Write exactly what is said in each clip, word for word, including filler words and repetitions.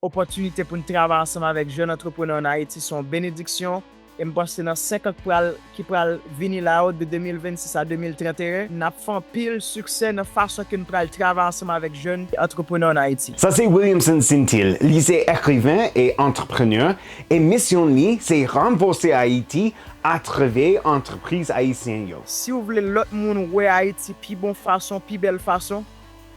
Opòtinite pou n travay ansanm avèk jèn antreprenè ann Ayiti se yon benediksyon. E m panse nan senk an k pral, ki pral vini la yo, de de mil vennsis a de mil trannteyen, n ap fè anpil siksè nan fason ke n pral travay ansanm avèk jèn antreprenè ann Ayiti. Sa se Williamson Cintil. Li se ekriven e antreprenè, e misyon li se ranfòse Ayiti atravè antrepriz ayisyen yo. Si w vle lòt moun wè Ayiti pi bon fason, pi bèl fason,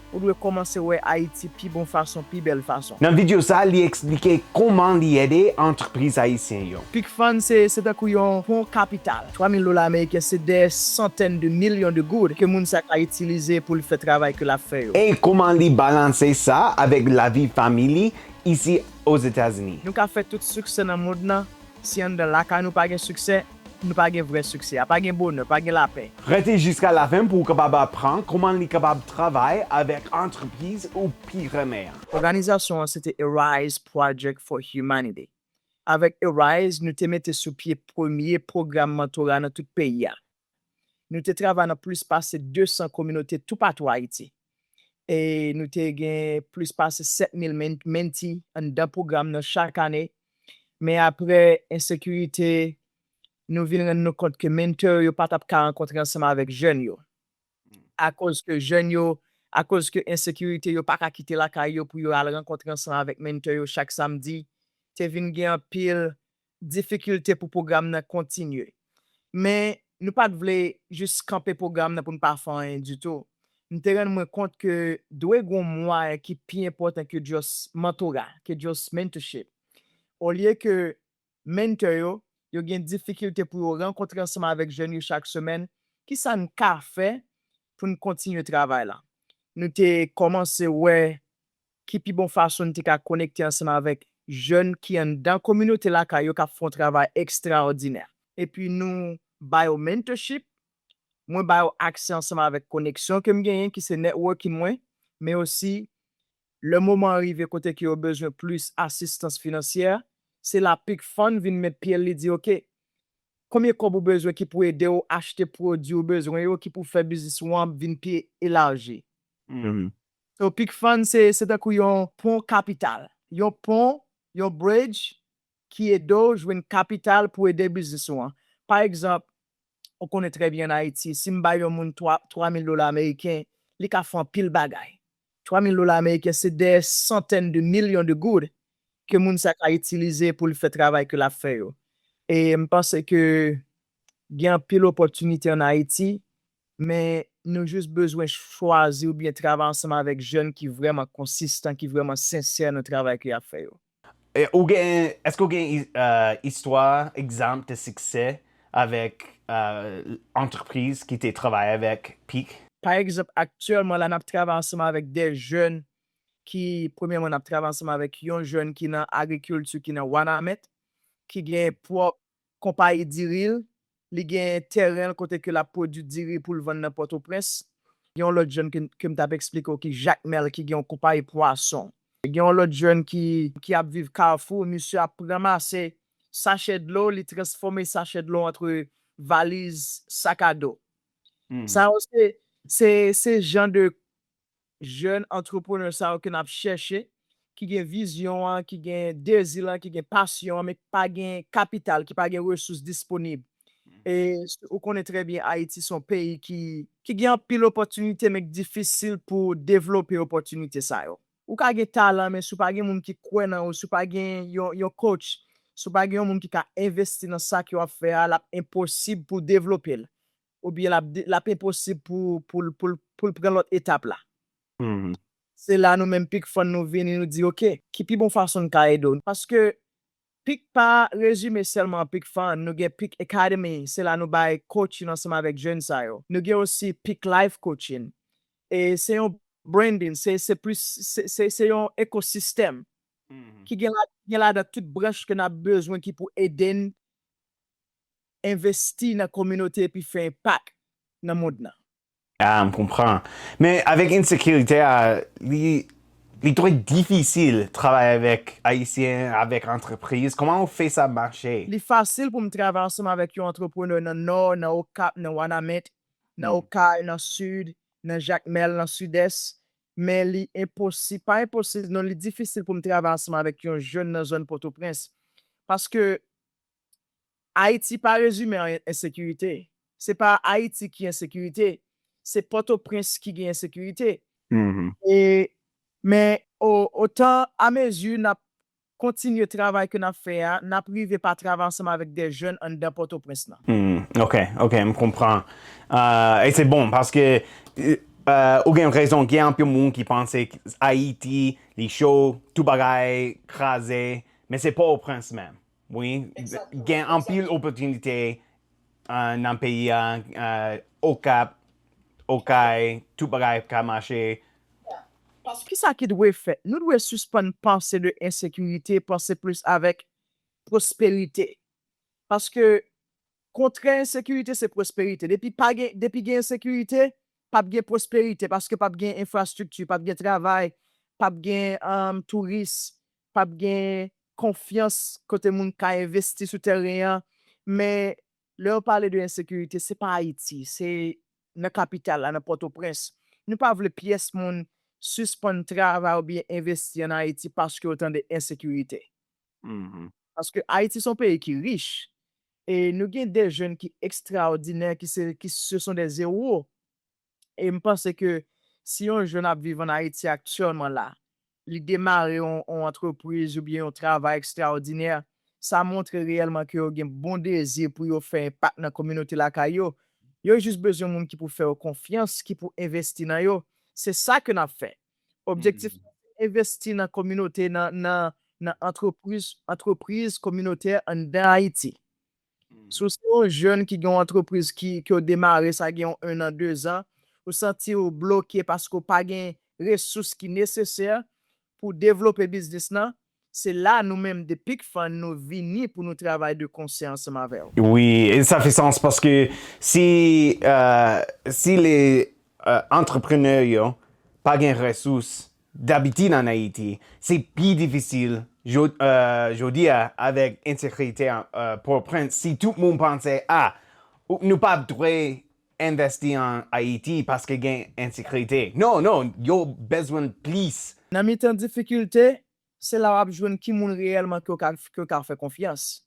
ou dwe kòmanse wè Ayiti pi bon fason, pi bèl fason. Nan videyo sa, li eksplike kòman li ede antrepriz ayisyen yo. PIC Fund se, se tankou yon pon kapital. Twa mil dola ameriken se dè santèn de milyon de goud ke moun sa ka itilize pou l fè travay ke l ap fè yo. E kòman li balanse sa avèk lavi fanmi li isi Ozetazini. Nou ka fè tout siksè nan mond nan, si anndan lakay nou pa gen siksè, nou pa gen vrè siksè. A pa gen bonè, pa gen lapè. Rete jiska lafen pou w kapab aprann kòman li kapab travay avèk antrepriz ou pi renmen an. Òganizasyon an se te Arise Project for Humanity. Avèk Arise, nou te mete sou pye premye pwogram mantora nan tout peyi a. Nou te travay nan plis pase de san kominote toupatou Ayiti. E nou te gen plis pase sèt mil men-, mentee anndan pwogram nan chak ane. Men apre ensekirite, nou vin rann nou kont ke mentor yo pa t ap ka rankontre ansanm avèk jèn yo. Akoz ke jèn yo, akoz ke ensekirite, yo pa ka kite lakay yo pou yo al rankontre ansanm avèk mentor yo chak samdi, te vin gen anpil difikilte pou pwogram nan kontinye. Men, nou pa t vle jis kanpe pwogram nan pou n pa fè anyen ditou. M te rann mwen kont ke dwe gen yon mwayen ki pi enpòtan ke just mantora, ke just mentorship. Olye ke mentor yo, yo gen difikilte pou yo rankontre ansanm avèk jèn yo chak semèn, kisa n ka fè pou n kontinye travay la? Nou te kòmanse wè ki pi bon fason n te ka konekte ansanm avèk jèn ki anndan kominote lakay yo k ap fè yon travay ekstraòdinè. Epi nou ba yo mentorship, mwen ba yo aksè ansanm avèk koneksyon ke m genyen, ki se networking mwen, men osi, lè moman an rive kote ke yo bezwen plis asistans finansyè, se la PIC Fund vin met pye l, li di, "Oke, konbyen kòb ou bezwen ki pou ede w achte pwodui ou bezwen yo, ki pou fè biznis ou an vin pi elaji?" So, PIC Fund se, se tankou yon pon kapital, yon pon, yon bridge ki ede w jwenn kapital pou ede biznis ou an. Pa egzanp, ou konnen trè byen ann Ayiti, si m bay yon moun twa, twa mil dola ameriken, li ka fè anpil bagay. Twa mil dola ameriken, se dè santèn de milyon de goud ke moun sa ka itilize pou l fè travay ke l ap fè yo. E m panse ke gen anpil opòtinite ann Ayiti, men nou jis bezwen chwazi oubyen travay ansanm avèk jèn ki vrèman konsistan, ki vrèman sensè nan travay ke y ap fè yo. E, ou gen, èske ou gen i-, euh, istwa, egzanp de siksè avèk, euh, antrepriz ki te travay avèk PIC? Pa egzanp, aktyèlman la, n ap travay ansanm avèk de jèn ki, premyèman, n ap travay ansanm avèk yon jèn ki nan agrikilti, ki nan Wanament, ki gen pwòp konpayi diri l, li gen tèren l kote ke l ap pwodui diri pou l vann nan Pòtoprens. Gen yon lòt jèn ke, ke m t ap eksplike w ki Jakmèl, ki gen yon konpayi pwason. Gen yon lòt jèn ki, ki ap viv Kafou, misye ap ranmase sachè dlo, li transfòme sachè dlo antre valiz, sakado. Sa yo se, se, se jan de jèn antreprenè sa yo ke n ap chèche, ki gen vizyon an, ki gen dezi lan, ki gen pasyon an, men ki pa gen kapital, ki pa gen resous disponib. E ou konnen trè byen, Ayiti se yon peyi ki, ki gen anpil opòtinite, men ki difisil pou devlope opòtinite sa yo. Ou ka gen talan, men si w pa gen moun ki kwè nan ou, si w pa gen yon, yon coach, si w pa gen yon moun ki ka envesti nan sa ke w ap fè a, l ap enposib pou w devlope l. Oubyen l ap de-, l ap enposib pou, pou l, pou l, pou l pran lòt etap la. Se la nou menm PIC Fund nou vini, nou di, "Oke, ki pi bon fason n ka ede w?" Paske PIC pa rezime sèlman an PIC Fund, nou gen PIC Academy, se la nou bay coaching ansanm avèk jèn sa yo. Nou gen osi PIC Life Coaching. E se yon branding, se, se plis, se, se, se yon ekosistèm ki gen la, gen ladan tout branch ke n ap bezwen ki pou ede n envesti nan kominote epi fè enpak nan mond nan. Ah, m konpran. Men avèk ensekirite a, li, li twò difisil travay avèk Ayisyen, avèk antrepriz. Kòman ou fè sa mache? Li fasil pou m travay ansanm avèk yon antreprenè nan Nò, nan Okap, nan Wanament, nan Okay, nan Sid, nan Jakmèl, nan Sidès. Men li enposib, pa enposib, non, li difisil pou m travay ansanm avèk yon jèn nan zòn Pòtoprens. Paske Ayiti pa rezime an ensekirite. Se pa Ayiti ki ensekirite, se Pòtoprens ki gen ensekirite. E, men o, otan a mezi n ap kontinye travay ke n ap fè a, n ap rive pa travay ansanm avèk de jèn anndan Pòtoprens lan. Hmm, ok, ok, m konpran. Uh, e se bon, paske uh, ou gen rezon, gen anpil moun ki panse Ayiti, li cho, tout bagay kraze, men se Pòtoprens menm. Wi, gen anpil opòtinite uh, nan peyi a, uh, Okap, Okay, tout bagay ka mache. Kisa ki dwe fèt? Nou dwe sispann panse de ensekirite, panse plis avèk pwosperite. Paske kontrè ensekirite se pwosperite. Depi pa gen, depi gen ensekirite, p ap gen pwosperite, paske p ap gen enfrastrikti, p ap gen travay, p ap gen um, touris, p ap gen konfyans kote moun ka envesti sou teren an. Men lè yo pale de ensekirite, se pa Ayiti, se nan kapital la, nan Pòtoprens. Nou pa vle pyès moun sispann travay oubyen envesti ann Ayiti paske yo tande ensekirite. Paske Ayiti se yon peyi ki rich. E nou gen de jèn ki ekstraòdinè, ki se, ki se son de zewo. E m panse ke si yon jèn ap viv ann Ayiti aktyèlman la, li demare yon, yon antrepriz oubyen yon travay ekstraòdinè, sa montre reyèlman ke yo gen bon dezi pou yo fè enpak nan kominote lakay yo. Yo jis bezwen moun ki pou fè yo konfyans, ki pou envesti nan yo. Se sa ke n ap fè. Objektif mwen se envesti nan kominote, nan, nan, nan antrepriz, antrepriz kominotè anndan Ayiti. Si w se yon jèn ki gen yon antrepriz ki, ki w demare, sa gen yon en an, de zan, ou santi w bloke paske w pa gen resous ki nesesè pou devlope biznis lan, se la nou menm de Pik Fan nou vini pou nou travay de konsè ansanm avè w. Wi, e sa fè sans paske si, uh, si le uh, antreprenè yo pa gen resous, dabitid ann Ayiti, se pi difisil jodi a avèk ensekirite an Pòtoprens. Si tout moun panse, a, nou p ap dwe envesti an Ayiti paske gen ensekirite. Non, non, yo bezwen plis. Nan mitan difikilte, se la w ap jwenn ki moun reyèlman ke w ka, ke w ka fè konfyans.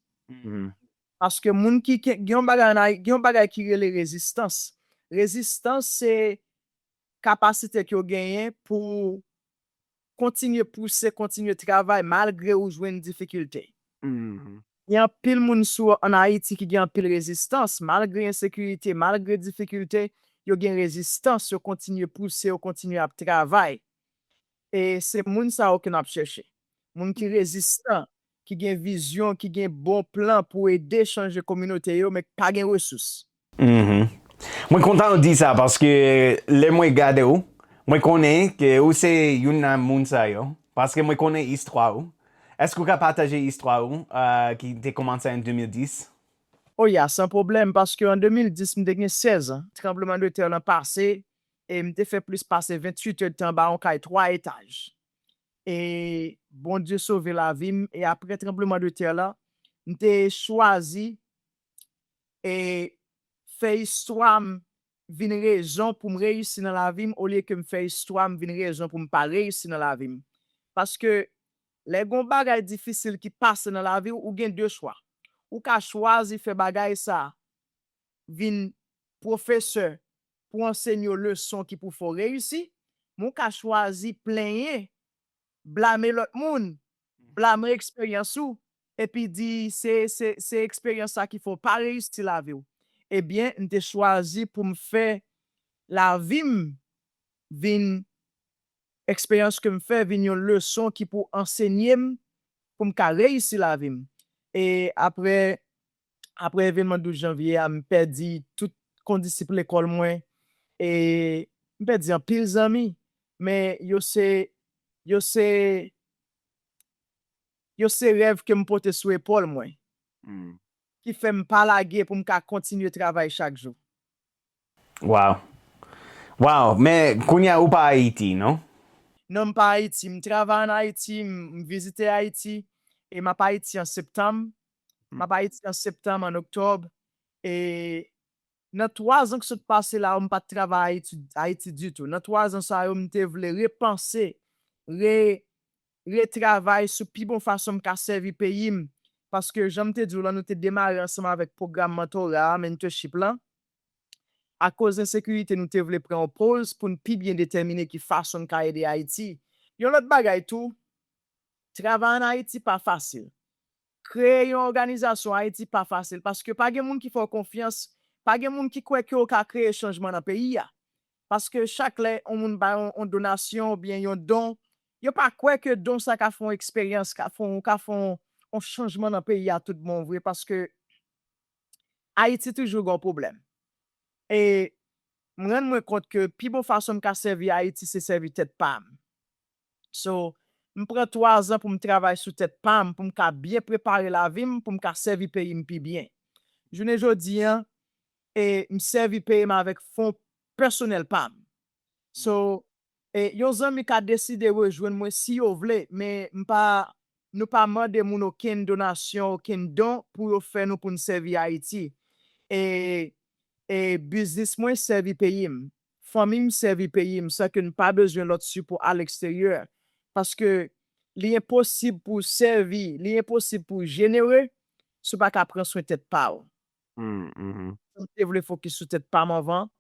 Paske moun ki gen yon bagay, gen yon bagay ki rele rezistans. Rezistans se kapasite ke w genyen pou kontinye pouse, kontinye travay malgre ou jwenn difikilte. Gen anpil moun sou ann Ayiti ki gen anpil rezistans, malgre ensekirite, malgre difikilte, yo gen rezistans, yo kontinye pouse, yo kontinye ap travay. E se moun sa yo ke n ap chèche. Moun ki rezistan, ki gen vizyon, ki gen bon plan pou ede chanje kominote yo, men ki pa gen resous. Mwen kontan w di sa paske lè mwen gade w, mwen konnen ke ou se youn nan moun sa yo. Paske mwen konnen istwa w. Èske w ka pataje istwa w uh, ki te kòmanse an de mil dis? O ya, san pwoblèm, paske an de mil dis, m te gen sèz an. Tranbleman de tè lan pase e m te fè plis pase venntuit èdtan anba yon kay twa etaj. E Bondye sove lavi m. E apre tranbleman de tè lan, m te chwazi e fè istwa m vin rezon pou m reyisi nan lavi m olye ke m fè istwa m vin rezon pou m pa reyisi nan lavi m. Paske lè gen yon bagay difisil ki pase nan lavi w, ou gen de chwa. Ou ka chwazi fè bagay sa vin pwofesè pou ansenye w leson ki pou fè w reyisi, men ou ka chwazi plenyen, blame lòt moun, blame eksperyans ou, epi di se, se, se eksperyans sa ki fè w pa reyisi lavi w. Ebyen, m te chwazi pou m fè lavi m vin, eksperyans ke m fè vin yon leson ki pou ansenye m pou m ka reyisi lavi m. E apre, apre evènman douz janvye a, m pèdi tout kondisip lekòl mwen. E m pèdi anpil zanmi. Men yo se, yo se, yo se rèv ke m pote sou epòl mwen. Ki fè m pa lage pou m ka kontinye travay chak jou. Wow. Wow, men kounye a ou pa Ayiti, non? Non, m pa Ayiti. M travay ann Ayiti, m vizite Ayiti, e m ap Ayiti an septanm. M ap Ayiti an septanm, an oktòb, e Nan twa zan ki sot pase la yo, m pa t travay Ayiti, Ayiti ditou. Nan twa zan sa yo, m te vle repanse, re, retravay sou pi bon fason m ka sèvi peyi m. Paske, jan m te di w lan, nou te demare ansanm avèk pwogram mantora a, mentorship lan. Akoz ensekirite, nou te vle pran yon poz pou n pi byen detèmine ki fason n ka ede Ayiti. Yon lòt bagay tou, travay ann Ayiti pa fasil. Kreye yon òganizasyon Ayiti pa fasil, paske pa gen moun ki fè w konfyans, pa gen moun ki kwè ke w ka kreye chanjman nan peyi a. Paske chak lè yon moun bay yon, yon donasyon oubyen yon don, yo pa kwè ke don sa ka fè yon eksperyans, ka fè yon, ka fè yon, yon chanjman nan peyi a tout bon vre, paske Ayiti toujou gen yon pwoblèm. E m rann mwen kont ke pi bon fason m ka sèvi Ayiti, se sèvi tèt pa m. So, m pran twa zan pou m travay sou tèt pa m, pou m ka byen prepare lavi m, pou m ka sèvi peyi m pi byen. Jounen jodi an, e m sèvi peyi m avèk fon pèsonèl pa m. So, e yon zanmi ka deside rejwenn mwen si yo vle, men m pa, nou pa mande moun okenn donasyon, okenn don pou yo fè nou pou n sèvi Ayiti. E, e biznis mwen sèvi peyi m. Fanmi m sèvi peyi m san ke n pa bezwen lòt sipò aleksteryè. Paske li enposib pou w sèvi, li enposib pou w jenere si w pa ka pran swen tèt pa w. M te vle fokis sou tèt pa m anvan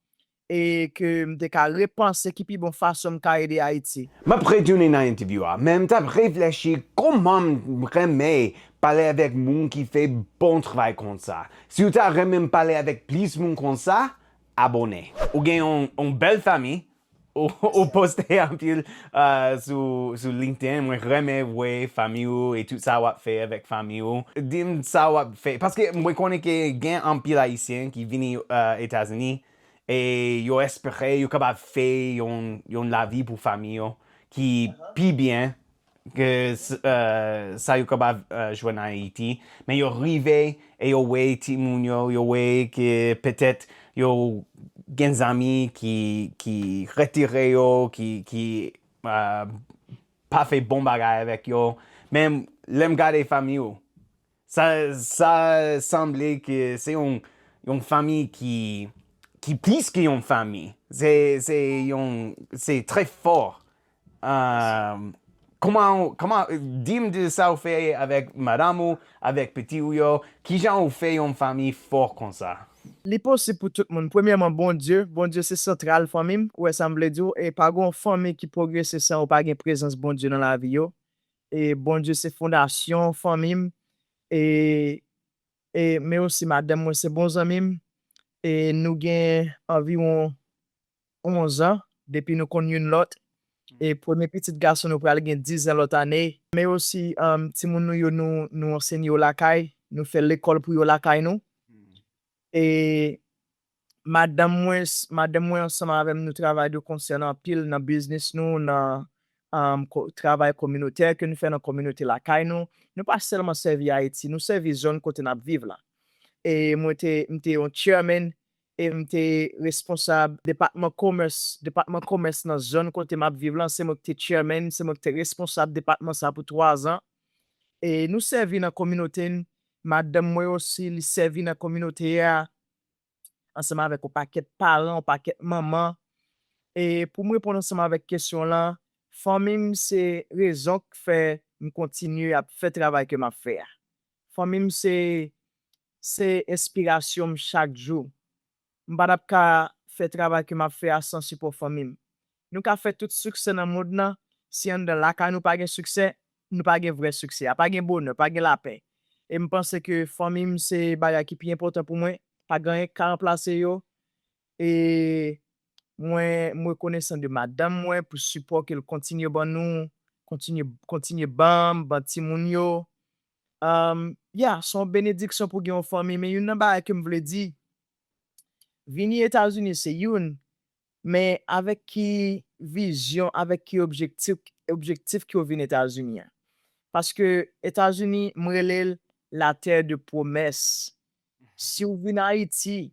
e ke m te ka repanse ki pi bon fason m ka ede Ayiti. M ap retounen nan entèvyou a, men m t ap reflechi kòman m renmen pale avèk moun ki fè bon travay konsa. Si w ta renmen m pale avèk plis moun konsa, abòne. Ou gen yon, yon bèl fanmi, ou, ou poste anpil, euh, sou, sou LinkedIn. Mwen renmen wè fanmi ou e tout sa w ap fè avèk fanmi ou. Di m sa w ap fè. Paske mwen konnen ke gen anpil Ayisyen ki vini, euh, Etazini e yo espere yo kapab fè yon, yon lavi pou fanmi yo ki pi byen ke s-, euh, sa yo kapab, euh, jwenn Ayiti. Men yo rive e yo wè timoun yo, yo wè ke petèt yo gen zanmi ki, ki retire yo, ki, ki, euh, pa fè bon bagay avèk yo. Men lè m gade fanmi yo, sa, sa sanble ke se yon, yon fanmi ki, ki plis ke yon fanmi. Se, se yon, se trè fò. Um, kòman, kòman, di m de sa w fè avèk madanm ou, avèk pitit ou yo, kijan w fè yon fanmi fò konsa? Li posib pou tout moun. Premyèman, Bondye. Bondye se santral fanmi m. Ou wè sa m vle di w? E pa gen yon fanmi ki pwogrese san ou pa gen prezans Bondye nan lavi yo. E Bondye se fondasyon fanmi m. E, e, men osi madanm mwen se bon zanmi m. E nou gen anviwon onz an depi nou konn youn lòt. E premye pitit gason nou pral gen diz an lòt ane. Men osi, um, timoun nou yo, nou, nou ansenye yo lakay, nou fè lekòl pou yo lakay nou. E madanm mwen, s-, madanm mwen ansanm avè m, nou travay de konsè anpil nan biznis nou, nan, um, ko-, travay kominotè ke nou fè nan kominote lakay nou. Nou pa sèlman sèvi Ayiti, nou sèvi zòn kote n ap viv la. E mwen te, m te yon chairman e m te responsab depatman komès, depatman komès nan zòn kote m ap viv lan, se mwen ki te chairman, se mwen ki te responsab depatman sa pou twa zan. E nou sèvi nan kominote n, madanm mwen osi, li sèvi nan kominote a, ansanm avèk yon pakèt paran, yon pakèt manman. E pou m reponn ansanm avèk kesyon lan, fanmi m se rezon k fè m kontinye ap fè travay ke m ap fè a. Fanmi m se, se enspirasyon m chak jou. M pa t ap ka fè travay ke m ap fè a san sipò fanmi m. Nou ka fè tout siksè nan mond nan, si anndan lakay nou pa gen siksè, nou pa gen vrè siksè. A pa gen bonè, pa gen lapè. E m panse ke fanmi m se bagay ki pi enpòtan pou mwen. Pa gen anyen k ka ranplase yo. E mwen, m rekonesan de madanm mwen pou sipò ke l kontinye ban nou, kontinye, kontinye ban m, ban timoun yo. Um, yeah, se yon benediksyon pou gen yon fanmi, men youn nan bagay ke m vle di, vini Etazini se youn, men avèk ki vizyon, avèk ki objektif, objektif ke w vin Etazini an? Paske Etazini, m rele l la terre de promesse. Si w vin Ayiti,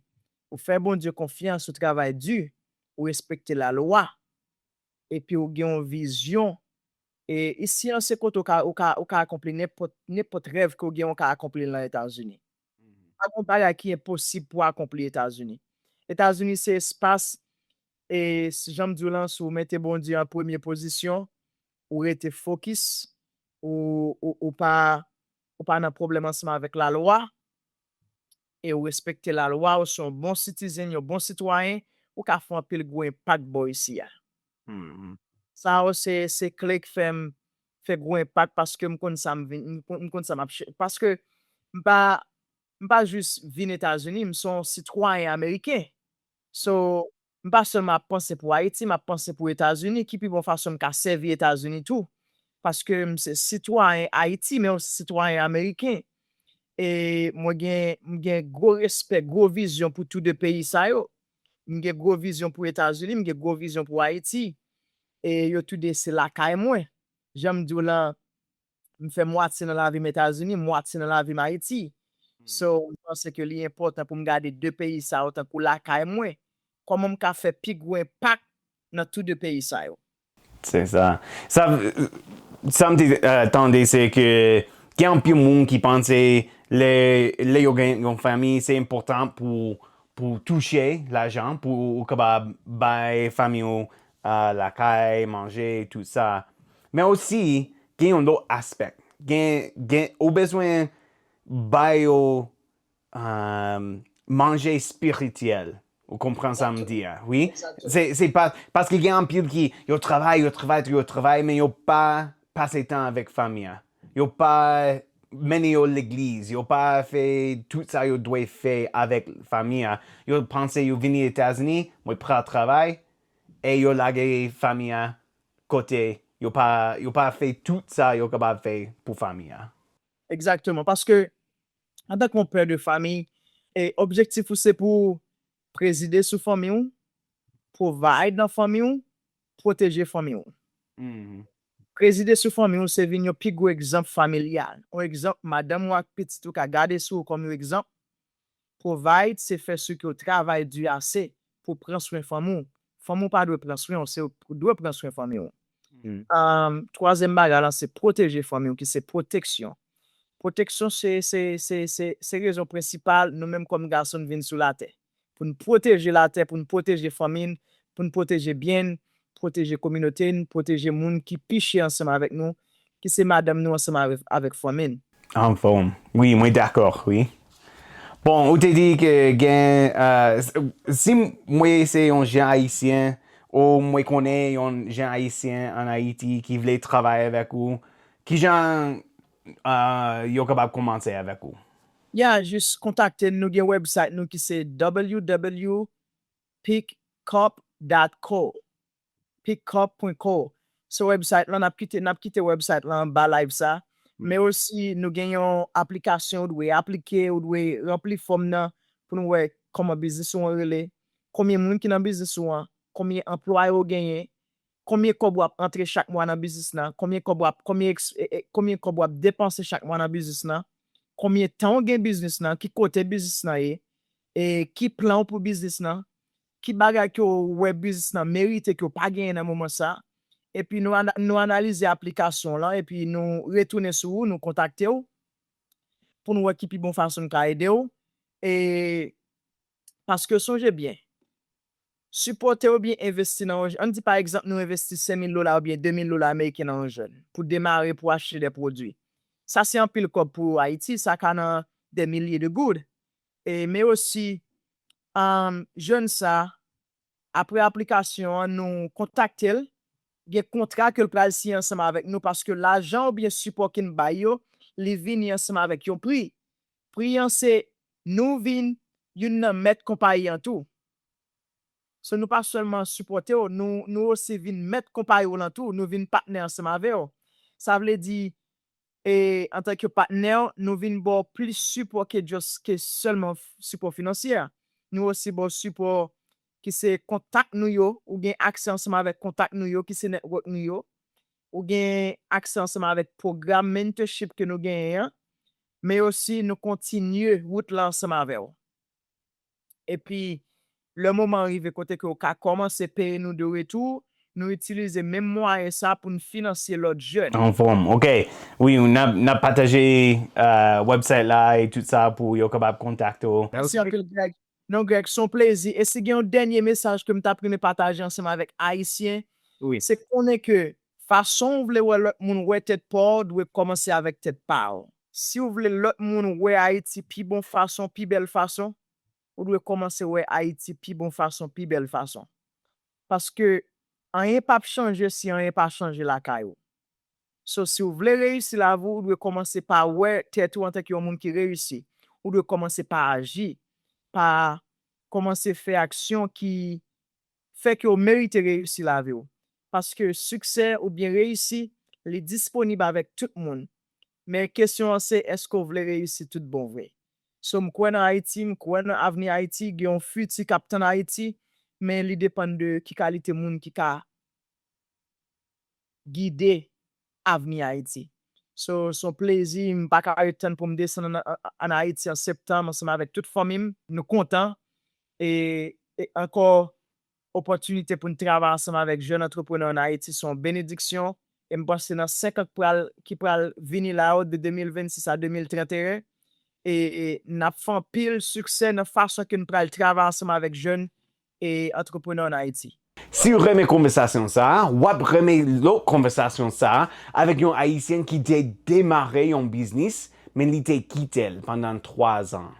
ou fè Bondye konfyans, ou travay di, ou respekte lalwa, epi w gen yon vizyon, e isi an se kote w ka, w ka, w ka akonpli nenpòt, nenpòt rèv ke w gen, w ka akonpli l nan Etazini. Pa gen yon bagay ki enposib pou akonpli Etazini. Etazini se espas, e s- jan m di w lan, si w mete Bondye an premye pozisyon, ou rete fokis, ou, ou, ou pa, ou pa nan pwoblèm ansanm avèk lalwa, e ou respekte lalwa, ou se yon bon citizen, yon bon sitwayen, ou ka fè anpil gwo enpak bò isi a. Sa yo se, se kle k fè m fè gwo enpak paske m konn sa m vin, m konn, m konn sa m ap chè-, paske m pa, m pa jis vin Etazini, m se yon sitwayen ameriken. So, m pa sèlman ap panse pou Ayiti, m ap panse pou Etazini, ki pi bon fason m ka sèvi Etazini tou. Paske m se sitwayen Ayiti, men yon sitwayen ameriken. E mwen gen, m gen gwo respè, gwo vizyon pou tou de peyi sa yo. M gen gwo vizyon pou Etazini, m gen gwo vizyon pou Ayiti. E yo tou de se lakay mwen. Jan m di w lan, m fè mwatye nan lavi m Etazini, mwatye nan lavi m Ayiti. So, m panse ke li enpòtan pou m gade de peyi sa yo tankou lakay mwen. Kòman m ka fè pi gwo enpak nan tou de peyi sa yo? Se sa. Sa, sa m te uh, tande, se ke gen anpil moun ki panse lè, lè yo gen yon fanmi, se enpòtan pou, pou touche lajan, pou ou kapab bay fanmi ou uh, lakay, manje, tout sa. Men osi, gen yon lòt aspè. Gen, gen, ou bezwen bay yo um, manje espirityèl. Ou konpran sa m di a, wi? Se, se pa, paske gen anpil ki, yo travay, yo travay, yo travay, men yo pa pase tan avèk fanmi an. Yo pa mennen yo legliz, yo pa fè tout sa yo dwe fè avèk fanmi an. Yo panse yo vini Etazini, mwen pral travay, e yo lage fanmi an kote, yo pa, yo pa fè tout sa yo kapab fè pou fanmi an. Egzakteman, paske antanke yon pè de fanmi, e objektif ou se pou prezide sou fanmi w, provide nan fanmi w, pwoteje fanmi w. Prezide sou fanmi w se vin yon pi gwo egzanp familyal. Yon egzanp, madanm ou ak pitit ou ka gade sou ou kòm yon egzanp. Provide se fè si ke w travay di ase pou pran swen fanmi w. Fanmi w pa dwe pran swen w, se ou dwe pran swen fanmi w. Um, twazyèm bagay lan se pwoteje fanmi w, ki se pwoteksyon. Pwoteksyon se, se, se, se, se rezon prensipal nou menm kòm gason n vin sou latè. Pou n pwoteje latè, pou n pwoteje fanmi n, pou n pwoteje byen n, pwoteje kominote n, pwoteje moun ki pi chè ansanm avèk nou, ki se madanm nou ansanm avèk, avèk fanmi n. Anfòm. Wi, mwen dakò, wi. Bon, ou te di ke gen, uh, si mwen se yon jèn ayisyen, ou mwen konnen yon jèn ayisyen an Ayiti ki vle travay avèk ou, kijan uh, yo kapab kòmanse avèk ou? Ya, jis kontakte n, nou gen website nou ki se www pickup dot co. pickup pwen co. Sou website lan, n ap kite, n ap kite website lan anba live sa. Men osi, nou gen yon aplikasyon ou dwe aplike, ou dwe ranpli fòm nan pou nou wè kòman biznis ou an rele, konbyen moun ki nan biznis ou an, konbyen anplwaye ou genyen, konbyen kòb w ap antre chak mwa nan biznis lan, konbyen kòb w ap, konbyen, konbyen kòb w ap depanse chak mwa nan biznis lan, konbyen tan w gen biznis lan, ki kote biznis lan ye, e ki plan w pou biznis lan, ki bagay ke w wè biznis lan merite ke w pa genyen nan moman sa, epi nou, nou analize aplikasyon w lan, epi nou retounen sou ou, nou kontakte w, pou nou wè ki pi bon fason n ka ede w. E, paske sonje byen, sipòte oubyen envesti nan yon, ann di pa egzanp nou envesti senk mil dola oubyen de mil dola ameriken nan yon jèn pou demare, pou achte de pwodui. Sa se anpil kòb pou Ayiti, sa ka nan de milye de goud. E, men osi, um, jèn sa, apre aplikasyon an, nou kontakte l, gen kontra ke l pral siyen ansanm avèk nou, paske lajan oubyen sipò ke n bay yo, li vini ansanm avèk yon pri. Pri an se nou vin youn nan mèt konpayi an tou. So, nou pa sèlman sipòte w, nou, nou osi vin mèt konpayi w lan tou, nou vin patnè ansanm avè w. Sa vle di, e antanke patnè, nou vin ba w plis sipò ke just, ke sèlman sipò finansyè. Nou osi ba w sipò ki se kontak nou yo, ou gen aksè ansanm avèk kontak nou yo, ki se network nou yo. Ou gen aksè ansanm avèk pwogram mentorship ke nou genyen an. Men osi, nou kontinye wout la ansanm avè w. Epi, lè moman an rive kote ke w ka kòmanse peye nou de retou, nou itilize menm mwayen sa pou n finanse lòt jèn. Anfòm, ok. Wi, n ap, n ap pataje uh, website la e tout sa pou yo kapab kontakte w. Mèsi anpil, Greg. Non, Greg, se yon plezi. E si gen yon dènye mesaj ke m t ap renmen pataje ansanm avèk Ayisyen, Wi. se konnen ke fason w vle wè lòt moun wè tèt pa w dwe kòmanse avèk tèt pa w. Si w vle lòt moun wè Ayiti pi bon fason, pi bèl fason, ou dwe kòmanse wè Ayiti pi bon fason, pi bèl fason. Paske anyen p ap chanje si anyen pa chanje lakay ou. So, si w vle reyisi lavi w, ou dwe kòmanse pa wè tèt ou antanke yon moun ki reyisi. Ou dwe kòmanse pa aji, pa kòmanse fè aksyon ki fè ke w merite reyisi lavi w. Paske siksè oubyen reyisi, li disponib avèk tout moun. Men kesyon an se, èske w vle reyisi tout bon vre? So, m kwè nan Ayiti, m kwè nan avni Ayiti, gen yon fiti k ap tann Ayiti, men li depann de ki kalite moun ki ka gide avni Ayiti. So, se yon plezi, m pa ka ret tann pou m desann ann, ann, ann Ayiti an septanm ansanm avèk tout fanmi m. Nou kontan. E, e ankò, opòtinite pou n travay ansanm avèk jèn antreprenè ann Ayiti se yon benediksyon. E m panse nan senk an k pral, ki pral vini la yo, de de mil vennsis a de mil trannteyen, e, e n ap fè anpil siksè nan fason ke n pral travay ansanm avèk jèn e antreprenè ann Ayiti. Si w renmen konvèsasyon sa a, w ap renmen lòt konvèsasyon sa a avèk yon Ayisyen ki te demare yon biznis, men li te kite l pandan twa zan.